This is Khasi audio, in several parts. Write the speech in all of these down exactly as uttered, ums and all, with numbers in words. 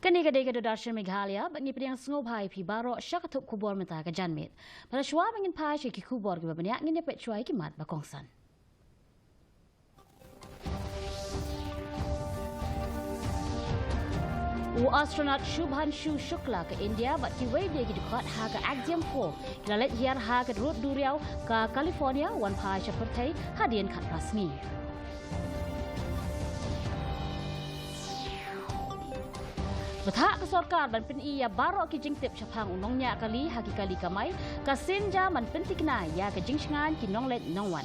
Kane ka dei ka Doordarshan Meghalaya, bad ngi pdiang sngewbha ïa phi baroh sha ka thup khubor mynta ka janmiet. Bad shuwa ba ngin phai sha ki khubor kiba bniah, ngin ïa peit shuwa ïa ki mat ba kongsan. U astronaut Shubhanshu Shukla ka India bad kiwei de ki dkhot ha ka Axiom four ki la leit hiar ha ka rud duriaw ka California wan phai sha pyrthei hadien khatphra sngi. Bthah ka sorkar ban pyni ïa baroh ki jingtip shaphang u nongñiah kali ha ki kali kamai, ka sienjam ban pynthikna ïa ka jingshngaiñ ki nongleit nongwan.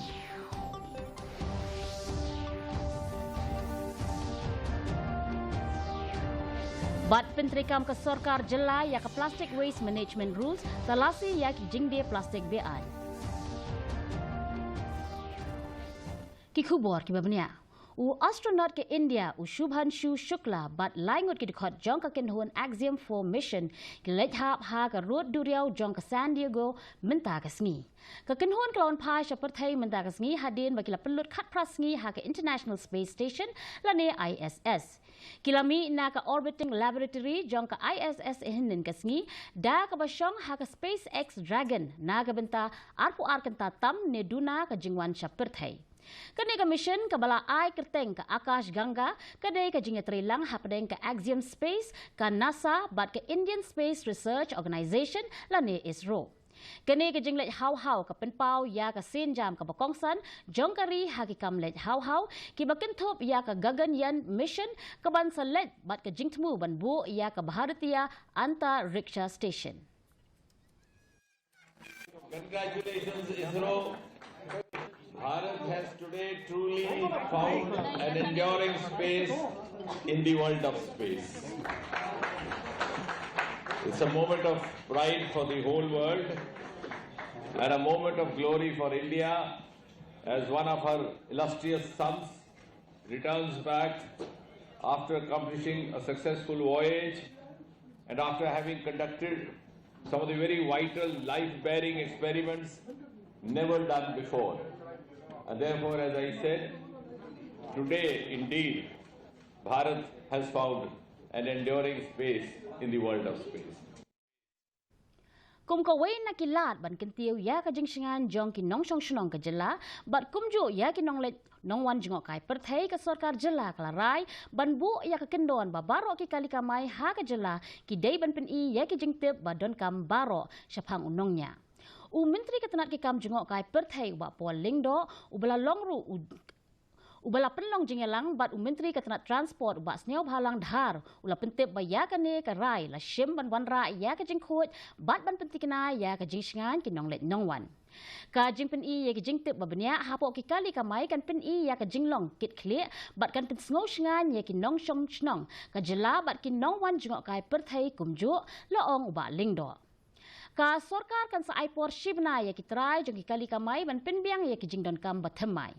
Bad pyntreikam ka sorkar jylla ïa ka Plastic Waste Management Rules, talasi ïa ki jingdie plastik be-aiñ. Ki khubor kiba bniah. U astronaut ka India, u Shubhanshu Shukla, bad lai ngut ki dkhot jong ka kynhun Axiom four mission, ki leit hap ha ka rud duriaw jong ka San Diego mynta ka sngi. Ka kynhun ka la wan phai sha pyrthei mynta ka sngi hadien ba ki la pynlut khatphra sngi ha ka International Space Station lane I S S. Ki la mih na ka orbiting laboratory jong ka I S S hynnin ka sngi, da kaba shong ha ka SpaceX Dragon na ka bynta arphew ar kynta tam ne duna ka jingwan sha pyrthei. Kane ka mission kaba la ai kyrteng ka Akash Ganga, ka dei ka jingïatreilang hapdeng ka Axiom Space, ka NASA bad ka Indian Space Research Organisation lane ISRO. Kane ka jingleit haw-haw ka pynpaw ïa ka sienjam kaba kongsan jong ka ri ha ki kam leit haw-haw kiba kynthup ïa ka Gaganyaan mission kaban sa leit bad ka jingthmu ban buh ïa ka Bharatiya Antariksh Station. Congratulations, ISRO. Bharat has today truly found an enduring space in the world of space. It's a moment of pride for the whole world and a moment of glory for India as one of her illustrious sons returns back after accomplishing a successful voyage and after having conducted some of the very vital life-bearing experiments never done before. And therefore, as I said, today indeed Bharat has found an enduring space in the world of space. Kum kawei na ki lad ban kyntiew ïa ka jingshngaiñ jong ki nongshong shnong ka jylla, bad kumjuh ïa ki nongleit nongwan jngohkai pyrthei, ka sorkar jylla ka la rai ban buh ïa ka kyndon ba baroh ki kali kamai ha ka jylla ki dei ban pyni ïa ki jingtip ba donkam baroh shaphang u nongñiah. U Myntri ka tnat ki kam jngohkai pyrthei u Bah Paul Lyngdoh, uba la long ruh u uba la pynlong jingïalang bad u Myntri ka tnat Transport u Bah Sniawbhalang Dhar, u la pyntip ba ïa kane ka rai la shim ban wanrah ïa ka jingkhuid bad ban pynthikna ïa ka jingshngaiñ ki nongleit nongwan. Ka jingpyni ïa ka jingtip ba bniah hapoh ki kali kamai kan pyni ïa ka jinglong kit khlieh bad kan pynsngew shngaiñ ïa ki nongshong shnong ka jylla bad ki nongwan jngohkai pyrthei kumjuh, la ong u Bah Lyngdoh. Ka sorkar kan sa ai por shi bnai ïa ki trai jong ki kali kamai ban pynbiang ïa ki jingdonkam ba thymmai.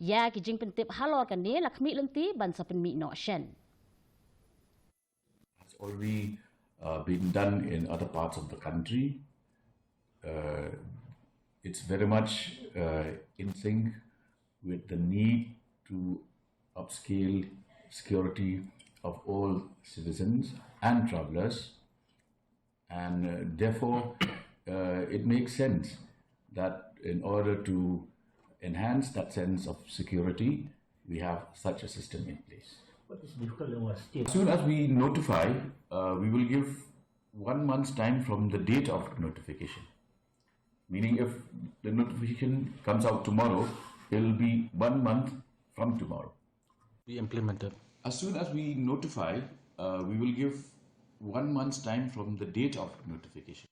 Ïa ki jingpyntip halor kane la khmih lynti ban sa pynmih noh shen. Has already uh, been done in other parts of the country. Uh, it's very much uh, in sync with the need to upscale security of all citizens and travelers. And uh, therefore, uh, it makes sense that in order to enhance that sense of security, we have such a system in place. What is difficult in our state? As soon as we notify, uh, we will give one month's time from the date of notification. Meaning, if the notification comes out tomorrow, it will be one month from tomorrow. Be implemented. As soon as we notify, uh, we will give one month's time from the date of notification.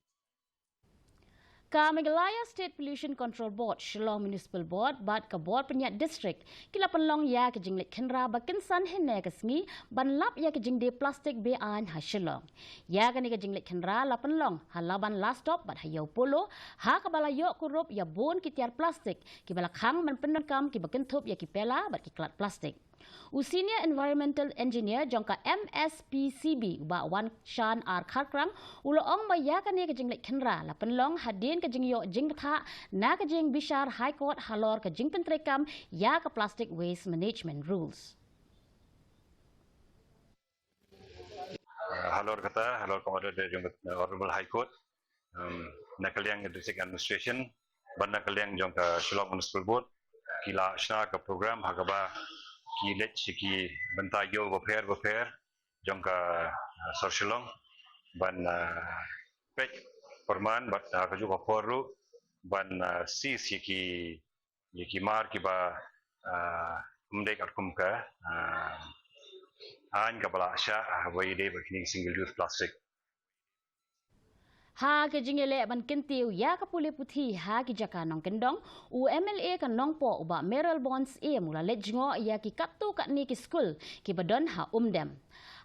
Ka Meghalaya State Pollution Control Board, Shillong Municipal Board, bad ka Board Pynïaid District, ki la pynlong ïa ka jingleit khynra ba kynsan hynne ka sngi ban lap ïa ka jingdie plastik be-aiñ ha Shillong. Ïa kane ka jingleit khynra la pynlong ha Laban Last Stop bad ha Ïew Polo, ha kaba la ïoh kurup ïa bun ki tiar plastik kiba la khang ban pyndonkam kiba kynthup ïa ki pela bad ki klat plastik. U Senior Environmental Engineer jong ka M S P C B, u Bah Wanshan R Kharkrang, u la ong ba ïa kane ka jingleit khynra la pynlong hadien ka jingïoh jingbthah na ka jingbishar High Court halor ka jingpyntreikam ïa ka Plastic Waste Management Rules. Uh, Halor kata, halor ka order jong ka Honorable High Court, um, na ka liang ka District Administration, bad na ka liang jong ka Shillong Municipal Board, ki la shna ka program ha kaba ki leit sha ki bynta ïew bapher bapher jong ka, uh, sor Shillong, ban, uh, peit pyrman bad, uh, ha kajuh ka por ruh ban, uh, seize ïa ki ïa ki mar kiba, ah, ym dei katkum ka, ah, aiñ kaba la shah, ah, ba ïadei bad kine ki single use plastic. Ha ka jingïaleh ban kyntiew ïa ka pule puthi ha ki jaka nongkyndong, u M L A ka Nongpoh u Bah Mayralborn Syiem u la leit jngoh ïa ki katto katne ki skul kiba don ha Umdem.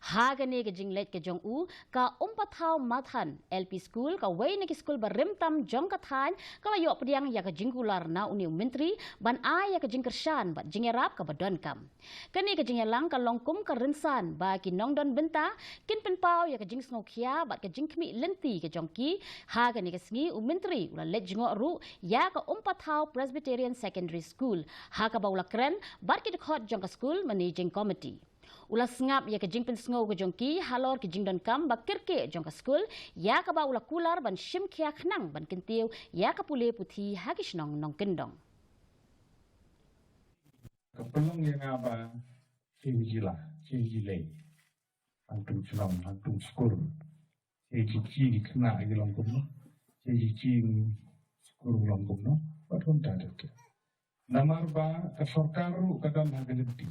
Ha kane ka jingleit ka jong u, ka Umpathaw Mathan L P School, kawei na ki skul ba rim tam jong ka thaiñ, ka la ïoh pdiang ïa ka jingkular na une u myntri ban ai ïa ka jingkyrshan bad jingïarap kaba donkam. Kane ka jingïalang ka long kum ka rynsan ba ki nongdon bynta kin pynpaw ïa ka jingsngewkhia bad ka jingkhmih lynti ka jong ki. Ha kane ka sngi u myntri u la leit jngoh ruh ïa ka Umpathaw Presbyterian Secondary School, ha kaba u la kren bad ki dkhot jong ka skul managing committee. U la sngap ïa ka jingpynsngew ka jong ki halor ki jingdonkam ba kyrkieh jong ka skul, ïa kaba u la kular ban shim khia khnang ban kyntiew ïa ka pule puthi ha ki shnong nongkyndong. Ka pynlong ïa nga ba shisha shisha lei, hangtum shnong, hangtum skul, shisha shisha ki khynnah ki long kumno, shisha shisha skul long kumno, bad kumta ter ter. Namar ba ka sorkar ruh ka don ha ka lynti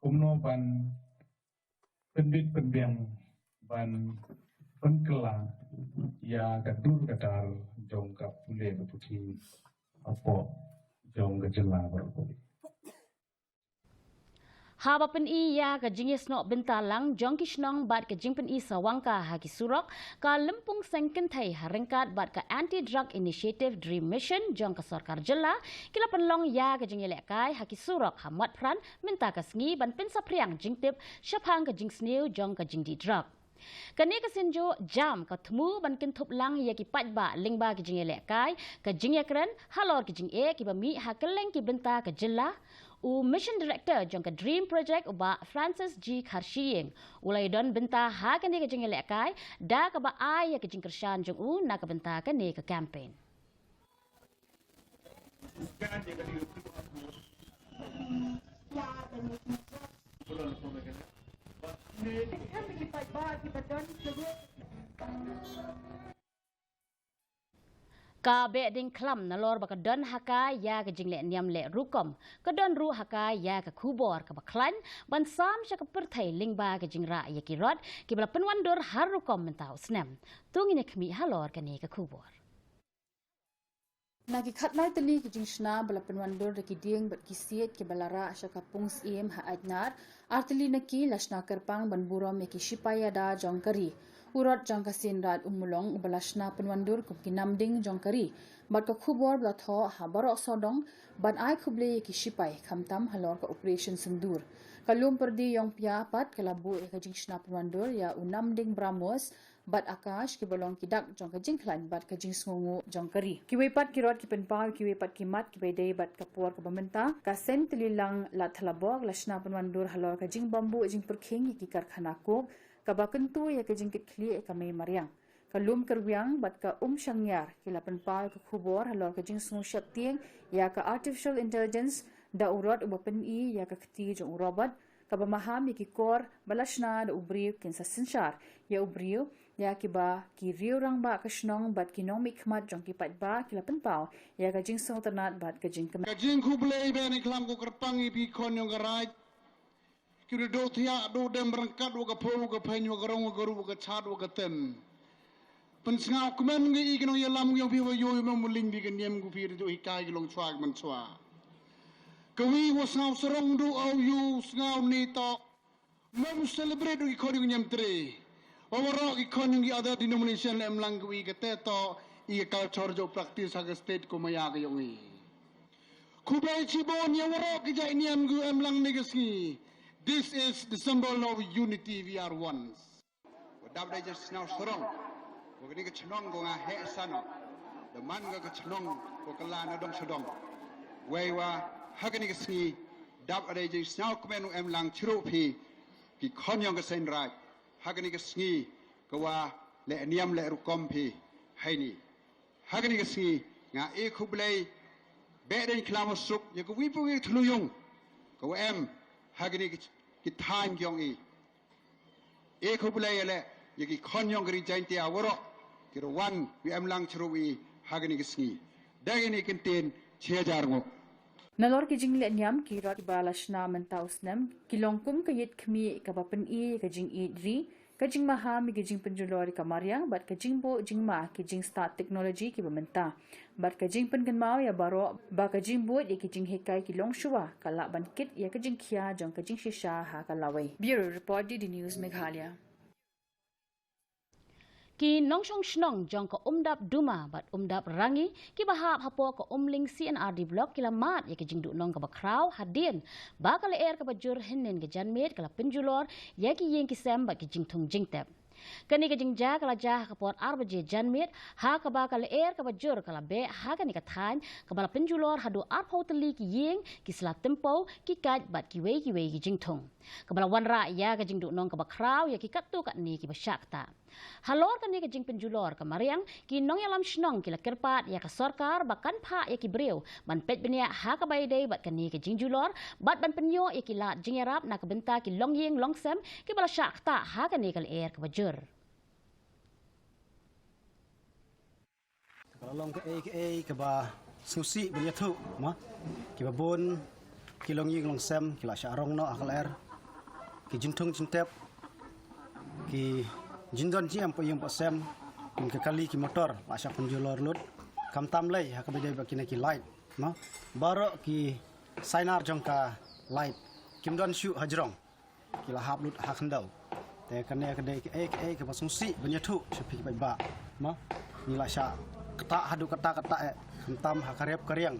kumno ban pynbit pynbiang ban pynkylla ïa ka dur ka dar jong ka pule ka puthi hapoh jong ka jylla baroh kawei. Haba pyni ïa ka jingïasnoh bynta lang jong ki shnong bad ka jingpyni sawang ka ha ki surok, ka Lympung Seng Kynthei ha ryngkat bad ka Anti Drug Initiative DREAM Mission jong ka sorkar jylla, ki la pynlong ïa ka jingïalehkai ha ki surok ha Motphran mynta ka sngi ban pynsaphriang jingtip shaphang ka jingsniew jong ka jingdih drok. Kane ka synjuk jam ka thmu ban kynthup lang ïa ki paidbah lyngba ki jingïalehkai, ka jingïakren halor ki jingeh kiba mih ha kylleng ki bynta ka jylla. U Mission Director jong ka DREAM Project u Bah Francis G Kharshiing u la ïadon bynta ha kane ka jingïalehkai da kaba ai ïa ka jingkyrshan jong u na ka bynta kane ka campaign. Ka Behdeiñkhlam nalor ba ka don ha ka ïa ka jingleh niam leh rukom, ka don ruh ha ka ïa ka khubor kaba khlaiñ ban sam sha ka pyrthei lyngba ka jingrah ïa ki rot kiba la pynwandur har rukom mynta u snem. To ngin ïa khmih halor kane ka khubor. Na ki khatlai tylli ki jingshna ba la pynwandur da ki dieng bad ki siej kiba la rah sha ka pung syiem ha Aitnar, artylli na ki la shna kyrpang ban burom ïa ki shipai ïada jong ka ri. U rot jong ka Seiñ Raij Ummulong uba la shna pynwandur kum ki namding jong ka ri, bad ka khubor ba la thoh ha baroh sawdong ban ai khublei ïa ki shipai, khamtam halor ka Operation Sindoor. Ka lum pyrdi Ïongpia pat ka la buh ïa ka jingshna pynwandur ïa u namding Brahmos bad Akash kiba long ki dak jong ka jingkhlaiñ bad ka jingsngewnguh jong ka ri. Kiwei pat ki rot ki pynpaw ïa kiwei pat ki mat kiba ïadei bad ka por kaba mynta. Ka Seiñ Tyllilang Lad Thalabok la shna pynwandur halor ka jingbymbuh jingpyrkhing ïa ki karkhana coke kaba kyntu ïa ka jingkitkhlieh ïa ka mei mariang. Ka Lum Kyrwiang bad ka Umshangiar ki la pynpaw ïa ka khubor halor ka jingsngew sheptieng ïa ka artificial intelligence da u rot uba pyni ïa ka kti jong u robot, kaba maham ïa ki kor ba la shna da u briew kin sa synshar ïa u briew, ïa kiba ki riew rangbah ka shnong bad ki nongmihkhmat jong ki paidbah ki la pynpaw ïa ka jingsngewtynnat bad ka jingkmen. Ka jingkhublei Behdeiñkhlam ko kyrpang ïa phi khon jong ka raij, ki da duh thiah duh dem ryngkat wa ka phew wa ka pheiñ wa ka rong wa ka ruh wa ka chad wa ka tem. Pynsngewkmen ngi ïa ki nongïalam ngi ïa phi wa ïoh ïa mem u ling phi ka niam ku phi da duh hikai ki long chwa ki man chwa. Kawi wa sngew sarong duh au ïoh sngew ni tok. Mem celebrate u ki khon u ki niam tre. Wa waroh ki khon u ki other denomination em lang kawi ka te to i ka culture jo practice ha ka state ko maya ka yong i. Khublei chibun ïa waroh ki jait niam ku em lang ni ka sngi. This is the symbol of unity, we are one. Wa dap dei jong shnong sarong. Wa kani ka chnong ko nga heh sano. Da man ka ka chnong ko ka la na dong sadong. Wei wa ha kani ka sngi dap dei jong shnong kmen u em lang chirup hi. Ki khon yong ka Seiñ Raij. Ha kane ka sngi ka wa leh niam leh rukom phi haini. Ha kane ka sngi nga e khublei, beh dang klam suk ïa ka wi pa wi thlu yung ka wa em ha kane ka ki thaiñ ki ong i. E khublei ïa leh ïa ki khon yong ka ri Jaintia waroh ki rawan wi em lang chru wi ha kane ka sngi. Da kane ka ktien chi hajar nguh. Nalor ki jingleh niam ki rot ba la shna mynta u snem ki long kum ka ïit khmih kaba pyni ka jingïeit ri, ka jingmaham ïa ki jingpynjulor ïa ka mariang bad ka jingbuh jingma ki jingstad teknoloji kiba mynta. Bad ka jingpynkynmaw ïa baroh ba ka jingbud ïa ki jinghikai ki long shuwa ka lah ban kit ïa ka jingkhia jong ka jingshisha ha ka lawei. Bureau Report, D D News Meghalaya. Ki nongshong shnong jong ka Umdap Duma bad Umdap Rangi kiba hap hapoh ka Umling C and R D Block ki la mad ïa ka jingduhnong kaba khraw hadien ba ka lyer kaba jur hynnin ka janmiet ka la pynjulor ïa ki ïing ki sem bad ki jingthung jingtep. Kane ka jingjia ka la jia ha ka por ar baje janmiet ha kaba ka lyer kaba jur ka la beh ha kane ka thaiñ kaba la pynjulor haduh arphew tylli ki ïing, ki sla tympew, ki kait bad kiwei kiwei ki jingthung. Kaba la wanrah ïa ka jingduhnong kaba khraw ïa ki katto katne kiba shah ktah. Halor kane ka jingpynjulor ka mariang, ki nongïalam shnong ki la kyrpad ïa ka sorkar ba kan phah ïa ki briew ban peit bniah ha kaba ïadei bad kane ka jingjulor bad ban pynïoh ïa ki lad jingïarap na ka bynta ki longïing longsem kiba la shah ktah ha kane ka lyer kaba jur. Ka la long kaei kaei kaba sngewsih ban ïathuh, ma. Kiba bun ki longïing longsem ki la shah rong noh ha ka lyer. Ki jingthung jingtep, ki jingdon jingem poh ïing poh sem, ki kali ki motor la shah pynjulor lut. Khamtam lei ha kaba ïadei bad kine ki light, ma. Baroh ki sainar jong ka light kim don shuh hajrong, ki la hap lut ha khyndew. Te kane ka dei kaei kaei kaba sngewsih ban ïathuh sha phi ki paidbah, ma. Ngi la shah ktah haduh katta katta, eh, khamtam ha ka rep ka riang.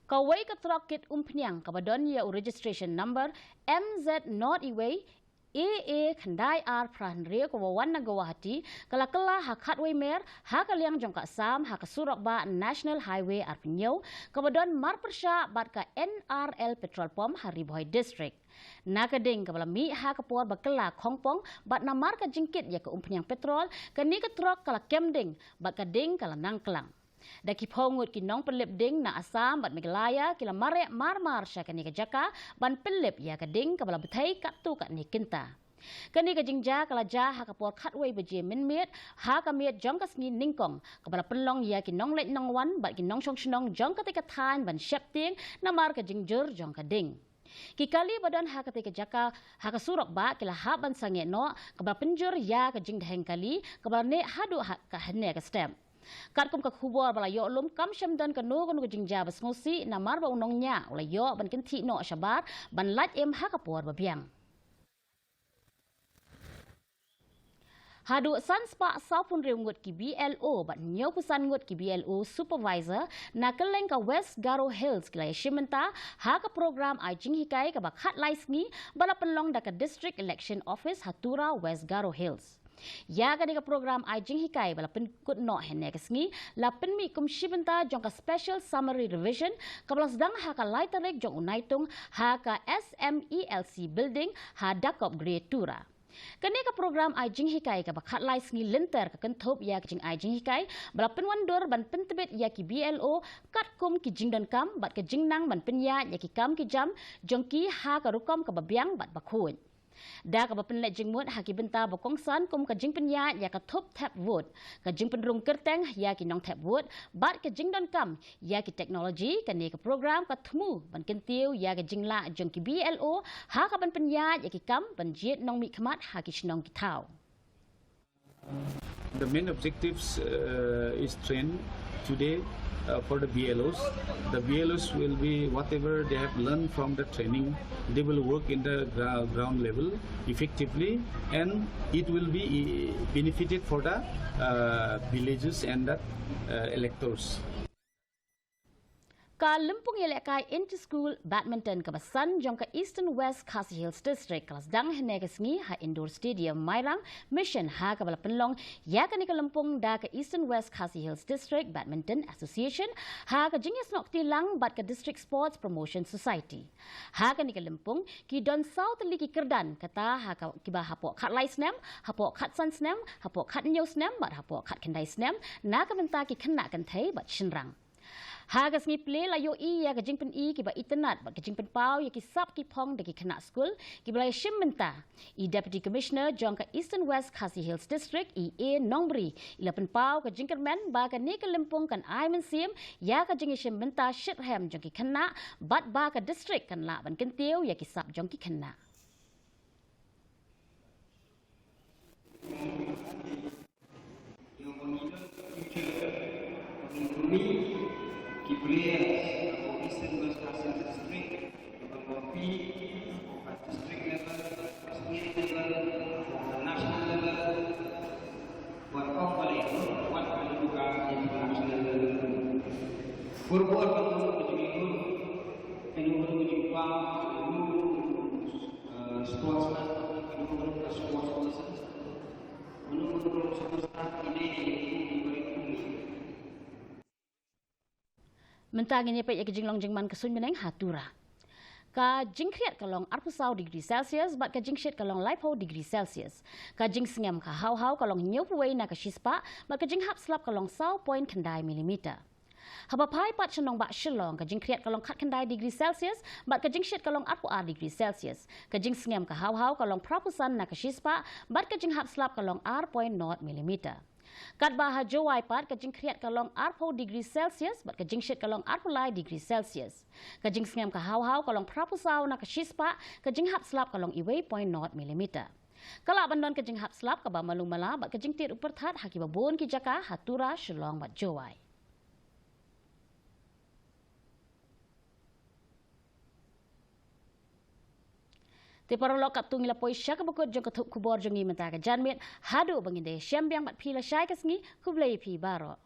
Kawei ka trok kit umphniang kaba don ïa u registration number M Z not iwei A A khyndai ar phra hynriew kaba wan na Guwahati ka la kylla ha khatwei mer ha ka liang jong ka Assam ha ka surok bah National Highway arphew hynñiew kaba don marpyrshah bad ka N R L petrol pump ha Ri Bhoi District. Na ka ding kaba la mih ha ka por ba kylla khongpong bad namar ka jingkit ïa ka umphniang petrol, kane ka trok ka la kem ding bad ka ding ka la nang klang. Da ki phew ngut ki nongpynlip ding na Assam bad Meghalaya ki la mareh mar mar sha kane ka jaka ban pynlip ïa ka ding kaba la bthei katto katne kynta. Kane ka jingjia ka la jia ha ka por khatwei baje mynmiet ha ka miet jong ka sngi nyngkong kaba la pynlong ïa ki nongleit nongwan bad ki nongshong shnong jong katei ka thaiñ ban sheptieng namar ka jingjur jong ka ding. Ki kali ba don ha katei ka jaka ha ka surok bah ki la hap ban sangeh noh kaba la pynjur ïa ka jingdheng kali kaba la neh haduh ha ka hynne ka step. Katkum ka khubor ba la ïoh lum, kam shym don kano kano ka jingjia ba sngewsih namar ba u nongñiah u la ïoh ban kynthih noh shabar ban lait im ha ka por ba biang. Haduh san spah sawphew hynriew ngut ki B L O bad hynñiewphew san ngut ki B L O supervisor na kylleng ka West Garo Hills ki la ïashim bynta ha ka program ai jinghikai kaba khatlai sngi ba la pynlong da ka District Election Office ha Tura, West Garo Hills. Ïa kane ka program ai jinghikai ba la pynkut noh hynne ka sngi la pynmih kum shi bynta jong ka Special Summary Revision kaba la sdang ha ka lai tarik jong u Naitung ha ka S M E L C Building ha Dakop Gre, Tura. Kane ka program ai jinghikai kaba khatlai sngi lynter ka kynthup ïa ka jingai jinghikai ba la pynwandur ban pyntbit ïa ki B L O katkum ki jingdonkam bad ka jingnang ban pynïaid ïa ki kam ki jam jong ki ha ka rukom kaba biang bad bakhuid. Da kaba pynleit jingmut ha ki bynta ba kongsan kum ka jingpynïaid ïa ka thup thep vote, ka jingpynrung kyrteng ïa ki nongthep vote bad ka jingdonkam ïa ki teknoloji, kane ka program ka thmu ban kyntiew ïa ka jinglah jong ki B L O ha kaban pynïaid ïa ki kam ban jied nongmihkhmat ha ki shnong ki thaw. The main objectives, uh, is trained today, uh, for the B L Os. The B L Os will be whatever they have learned from the training, they will work in the gra-, ground level effectively, and it will be, uh, benefited for the, uh, villages and the, uh, electors. Ka lympung ïalehkai Inter-School Badminton kaba san jong ka Eastern West Khasi Hills District ka la sdang hynne ka sngi ha Indoor Stadium Mairang Mission, ha kaba la pynlong ïa kane ka lympung da ka Eastern West Khasi Hills District Badminton Association, ha ka jingïasnoh kti lang bad ka District Sports Promotion Society. Ha kane ka lympung ki don saw tylli ki kyrdan, kata ha ka, kiba hapoh khatlai snem, hapoh khatsan snem, hapoh khathynñiew snem bad hapoh khatkhyndai snem, na ka bynta ki khynnah kynthei bad shynrang. Ha ka sngi plie la ïohi ïa ka jingpyni kiba itynnad bad ka jingpynpaw ïa ki sap ki phong da ki khynnah skul kiba la ïashim bynta. I Deputy Commissioner jong ka Eastern West Khasi Hills District, i A Nongbri, i la pynpaw ka jingkyrmen ba kane ka lympung kan ai mynsiem ïa ka jingïashim bynta shitrhem jong ki khynnah bad ba ka district kan lah ban kyntiew ïa ki sap jong ki khynnah. Mynta ngin ïa peit ïa ka jinglong jingman ka suiñ bneng ha Tura. Ka jingkhriat ka long arphew saw degree Celsius bad ka jingshit ka long laiphew degree Celsius. Ka jingsngem ka haw haw ka long hynñiewphew wei na ka shispah bad ka jinghap slap ka long saw point khyndai millimeter. Haba phai pat sha nongbah Shillong, ka jingkhriat ka long khatkhyndai degree Celsius bad ka jingshit ka long arphew ar degree Celsius. Ka jingsngem ka haw haw ka long phraphew san na ka shispah bad ka jinghap slap ka long ar point nought millimeter. Katba ha Jowai pat, ka jingkhriat ka long arphew degree Celsius bad ka jingshit ka long arphew lai degree Celsius. Ka jingsngem ka haw haw ka long phraphew saw na ka shispah, ka jinghap slap ka long iwei point nought millimeter. Ka lah ban don ka jinghap slap kaba malu mala bad ka jingtied u pyrthat ha kiba bun ki jaka ha Tura, Shillong bad Jowai. Te paralok, katto ngi la poi sha kaba kut jong ka thup khubor jong ngi mynta ka janmiet. Haduh ba ngin da ïashem biang bad phi lashai ka sngi, khublei ïa phi baroh.